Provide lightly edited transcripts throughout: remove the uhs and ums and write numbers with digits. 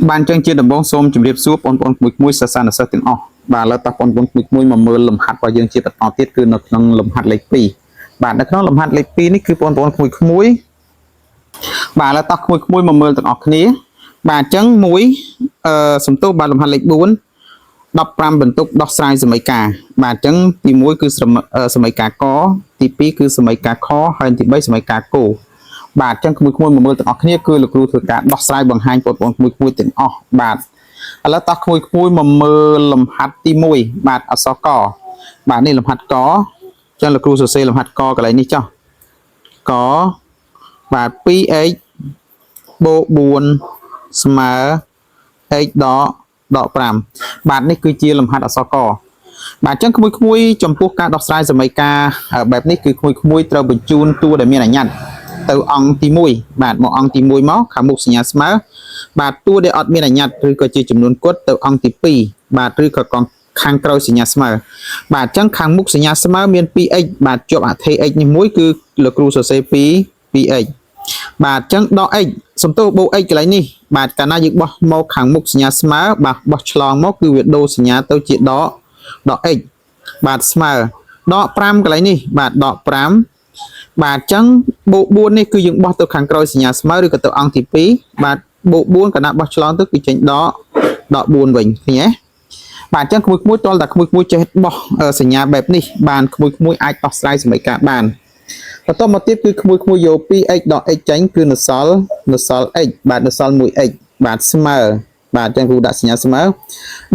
បានចឹងជាដំបូងសូមជម្រាបសួរបងប្អូនក្មួយៗសិស្សានុសិស្សទាំងអស់បាទឥឡូវតោះបងប្អូនក្មួយៗមកមើលលំហាត់របស់យើងជាបន្តទៀតគឺនៅក្នុងលំហាត់លេខ2បាទនៅក្នុងលំហាត់លេខ2នេះគឺបងប្អូនក្មួយៗបាទឥឡូវតោះក្មួយៗមកមើលទាំងអស់គ្នាបាទអញ្ចឹងមួយអឺសំទោសបាទលំហាត់លេខ4 15បន្ទុកដោះស្រាយសមីការបាទអញ្ចឹងទី1គឺសមីការកទី2គឺសមីការខហើយទី3សមីការគបាទអញ្ចឹងក្មួយៗមកមើលទាំងអស់គ្នាគឺលោកគ្រូធ្វើការដោះស្រាយបង្ហាញបងប្អូនក្មួយៗទាំងអស់បាទឥឡូវតោះក្មួយៗមកមើលលំហាត់ទី1បាទអក្សរកបាទនេះលំហាត់កអញ្ចឹងលោកគ្រូសរសេរលំហាត់កកន្លែងនេះចុះកបាទ 2x បូក4ស្មើ x ដកដក5បាទនេះគឺជាលំហាត់អក្សរកបាទអញ្ចឹងក្មួយៗចំពោះការដោះស្រាយសមីការបែបនេះគឺក្មួយៗត្រូវបញ្ជូនតួដែលមានអញ្ញត្តិទៅអង្គទី1បាទមកអង្គទី1មកខាងមុខសញ្ញាស្មើបាទតួដែលអត់មានអញ្ញត្តិឬក៏ជាចំនួនគត់ទៅអង្គទី2បាទឬក៏កងខាងក្រោយសញ្ញាស្មើបាទអញ្ចឹងខាងមុខសញ្ញាស្មើមាន 2x បាទជាប់អថេ x នេះមួយគឺលោកគ្រូសរសេរ2 2x បាទអញ្ចឹងដក x សំទោសបូក x កន្លែងនេះបាទកាលណាយើងបោះមកខាងមុខសញ្ញាស្មើបាទបោះឆ្លងមកគឺវាដូរសញ្ញាទៅជាដកដក x បាទស្មើដក5កន្លែងនេះបាទដក5បាទអញ្ចឹងបូក4នេះគឺយើងបោះទៅខាងក្រោយសញ្ញាស្មើឬក៏ទៅអង្គទី2បាទបូក4កាលណាបោះឆ្លងទៅគឺចេញដកដក4វិញឃើញទេបាទអញ្ចឹងក្មួយៗទាល់តែក្មួយៗចេះបោះសញ្ញាបែបនេះបានក្មួយៗអាចដោះស្រាយសមីការបានបន្តមកទៀតគឺក្មួយៗយក 2x ដក x ចេញគឺនៅសល់នៅសល់ x បាទនៅសល់ 1x បាទស្មើបាទអញ្ចឹងគ្រូដាក់សញ្ញាស្មើ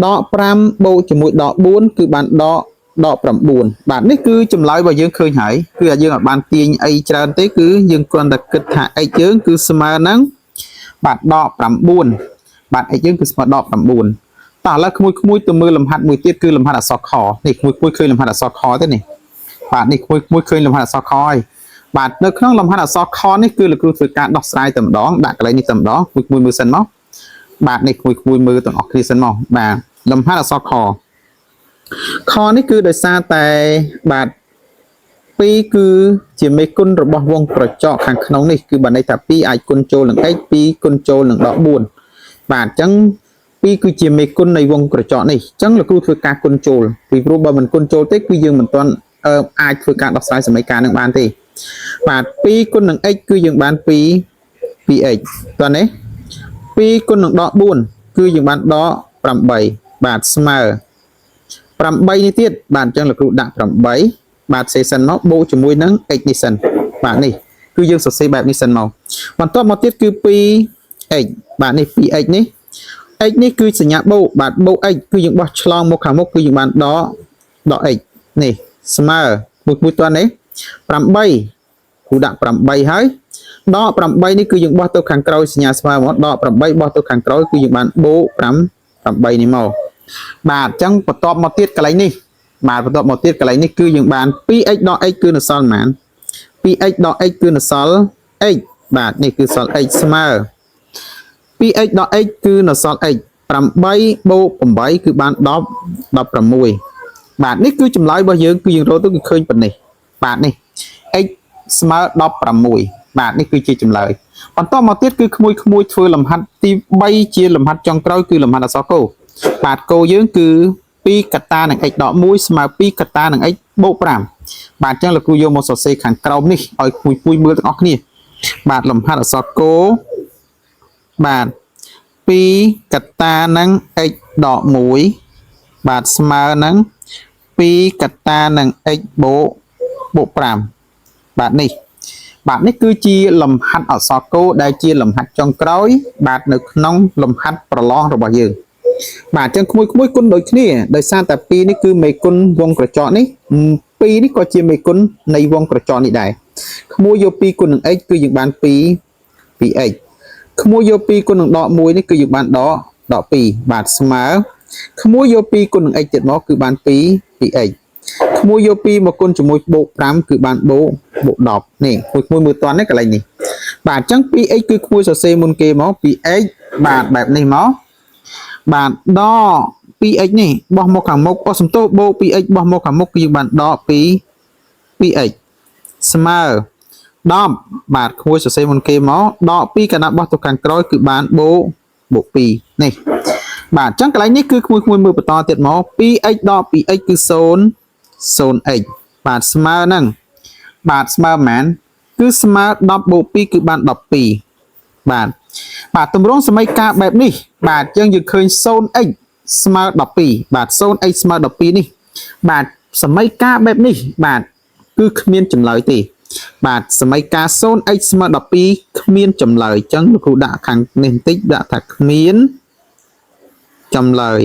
ដក5បូកជាមួយដក4គឺបានដកដក9បាទនេះគឺចម្លើយរបស់យើងឃើញហើយគឺយើងអត់បានទាញអីច្រើនទេគឺយើងគ្រាន់តែគិតថា x យើងគឺស្មើនឹងបាទដក9បាទ x យើងគឺស្មើដក9តោះឥឡូវក្មួយៗទៅមើលលំហាត់មួយទៀតគឺលំហាត់អក្សរខនេះក្មួយៗឃើញលំហាត់អក្សរខទេនេះបាទនេះក្មួយៗឃើញលំហាត់អក្សរខហើយបាទនៅក្នុងលំហាត់អក្សរខនេះគឺលោកគ្រូធ្វើការដោះស្រាយតែម្ដងដាក់កន្លែងនេះតែម្ដងក្មួយៗមើលសិនមកបាទនេះក្មួយៗមើលទាំងអស់គ្នាសិនមកបាទលំហាត់អក្សរខខនេះគឺដោយសារតែបាទ2គឺជាមេគុណរបស់វងក្រចកខាងក្នុងនេះគឺបានន័យថា2អាចគុណចូលនឹង x 2គុណចូលនឹងដក4បាទអញ្ចឹង2គឺជាមេគុណនៃវងក្រចកនេះអញ្ចឹងលោកគ្រូធ្វើការគុណចូលពីព្រោះបើមិនគុណចូលទេគឺយើងមិនទាន់អាចធ្វើការដោះស្រាយសមីការនឹងបានទេបាទ2គុណនឹង x គឺយើងបាន2 2x តោះនេះ2គុណនឹងដក4គឺយើងបានដក8បាទស្មើ8នេះទៀតបាទអញ្ចឹងលោកគ្រូដាក់8បាទសេសិនមកបូកជាមួយនឹង x នេះសិនបាទនេះគឺយើងសរសេរបែបនេះសិនមកបន្ទាប់មកទៀតគឺ 2x បាទនេះ 2x នេះ x នេះគឺសញ្ញាបូកបាទបូក x គឺយើងបោះឆ្លងមកខាងមុខគឺយើងបានដកដក x នេះស្មើមួយមួយតនេះ8គ្រូដាក់8ហើយដក8នេះគឺយើងបោះទៅខាងក្រោយសញ្ញាស្មើមកដក8បោះទៅខាងក្រោយគឺយើងបានបូក5 8នេះមកបាទអញ្ចឹងបន្ទាប់មកទៀតកន្លែងនេះបាទបន្ទាប់មកទៀតកន្លែងនេះគឺយើងបាន 2x ដក x គឺនៅសល់ប៉ុន្មាន 2x ដក x គឺនៅសល់ x បាទនេះគឺសល់ x ស្មើ 2x ដក x គឺនៅសល់ x 8បូក8គឺបាន10 16បាទនេះគឺចម្លើយរបស់យើងគឺយើងរកទៅគឺឃើញប៉ុណ្នេះបាទនេះ x ស្មើ16បាទនេះគឺជាចម្លើយបន្តមកទៀតគឺក្មួយក្មួយធ្វើលំហាត់ទី3ជាលំហាត់ចុងក្រោយគឺលំហាត់អក្សរគោបាទគោយើងគឺ2កតានឹង x ដក1ស្មើ2កតានឹង x បូក5បាទអញ្ចឹងលោកគ្រូយកមកសរសេរខាងក្រោមនេះឲ្យក្មួយក្មួយមើលទាំងអស់គ្នាបាទលំហាត់អក្សរគោបាទ2កតានឹង x ដក1បាទស្មើនឹង2កតានឹង x បូកបូក5បាទនេះបាទនេះគឺជាលំហាត់អក្សរគោដែលជាលំហាត់ចុងក្រោយបាទនៅក្នុងលំហាត់ប្រឡងរបស់យើងបាទអញ្ចឹងក្មួយក្មួយគុណដូចគ្នាដោយសារតែ2នេះគឺមេគុណវងក្រចកនេះ2នេះក៏ជាមេគុណនៃវងក្រចកនេះដែរក្មួយយក2គុណនឹង x គឺយើងបាន2 2x ក្មួយយក2គុណនឹងដក1នេះគឺយើងបានដកដក2បាទស្មើក្មួយយក2គុណនឹង x ទៀតមកគឺបាន2 2x ក្មួយយក2មកគុណជាមួយបូក5គឺបានបូកបូក10នេះក្មួយក្មួយមើលតន់នេះកន្លែងនេះបាទអញ្ចឹង 2x គឺក្មួយសរសេរមុនគេមក 2x បាទបែបនេះមកបាទដក 2x នេះបោះមកខាងមុខអូសំទោសបូក 2x បោះមកខាងមុខគឺយើងបានដក2 2x ស្មើ 10បាទក្មួយសរសេរមុនគេមកដក2កណ្ដាប់បោះទៅខាងក្រោយគឺបានបូកបូក2 នេះបាទអញ្ចឹងកន្លែងនេះគឺក្មួយក្មួយមើលបន្តទៀតមក 2x ដក 2x គឺ0 0x បាទស្មើនឹងបាទស្មើប៉ុន្មានគឺស្មើ10បូក2គឺបាន12បាទបាទទម្រង់សមីការបែបនេះបាទអញ្ចឹងយើងឃើញ 0x ស្មើ12បាទ 0x ស្មើ12នេះបាទសមីការបែបនេះបាទគឺគ្មានចម្លើយទេបាទសមីការ 0x ស្មើ12គ្មានចម្លើយអញ្ចឹងលោកគ្រូដាក់ខាងនេះបន្តិចដាក់ថាគ្មានចម្លើយ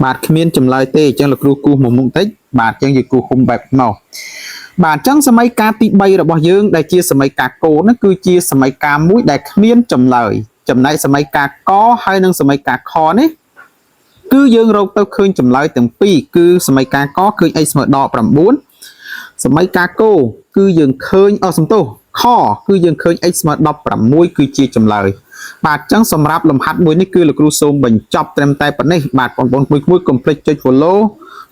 បាទគ្មានចម្លើយទេអញ្ចឹងលោកគ្រូគូសមួយមុខបន្តិចបាទអញ្ចឹងយើងគូសហុំបែបមកបាទអញ្ចឹងសមីការទី3របស់យើងដែលជាសមីការគោនោះគឺជាសមីការមួយដែលគ្មានចម្លើយចំណែកសមីការកហើយនិងសមីការខនេះគឺយើងរកទៅឃើញចម្លើយទាំងពីរគឺសមីការកឃើញ x ស្មើដក9សមីការគោគឺយើងឃើញអស់សំទោសខគឺយើងឃើញ x ស្មើ16គឺជាចម្លើយបាទអញ្ចឹងសម្រាប់លំហាត់មួយនេះគឺលោកគ្រូសូមបញ្ចប់ត្រឹមតែប៉ុណ្ណេះបាទបងប្អូនក្មួយៗកុំភ្លេចចុច follow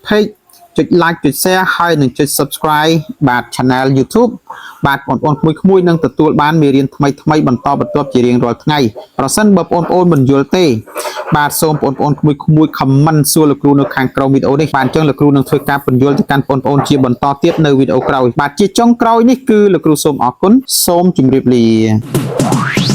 page ចុច like ចុច share ហើយនិងចុច subscribe បាទ channel YouTube បាទបងប្អូនក្មួយៗនឹងទទួលបានមេរៀនថ្មីៗបន្តបន្ទាប់ជារៀងរាល់ថ្ងៃប្រសិនបើបងប្អូនមិនយល់ទេបាទសូមបងប្អូនក្មួយៗ comment សួរលោកគ្រូនៅខាងក្រោមវីដេអូនេះបាទអញ្ចឹងលោកគ្រូនឹងធ្វើការពន្យល់ទៅកាន់បងប្អូនជាបន្តទៀតនៅវីដេអូក្រោយបាទជាចុងក្រោយនេះគឺលោកគ្រូសូមអរគុណសូមជម្រាបលា។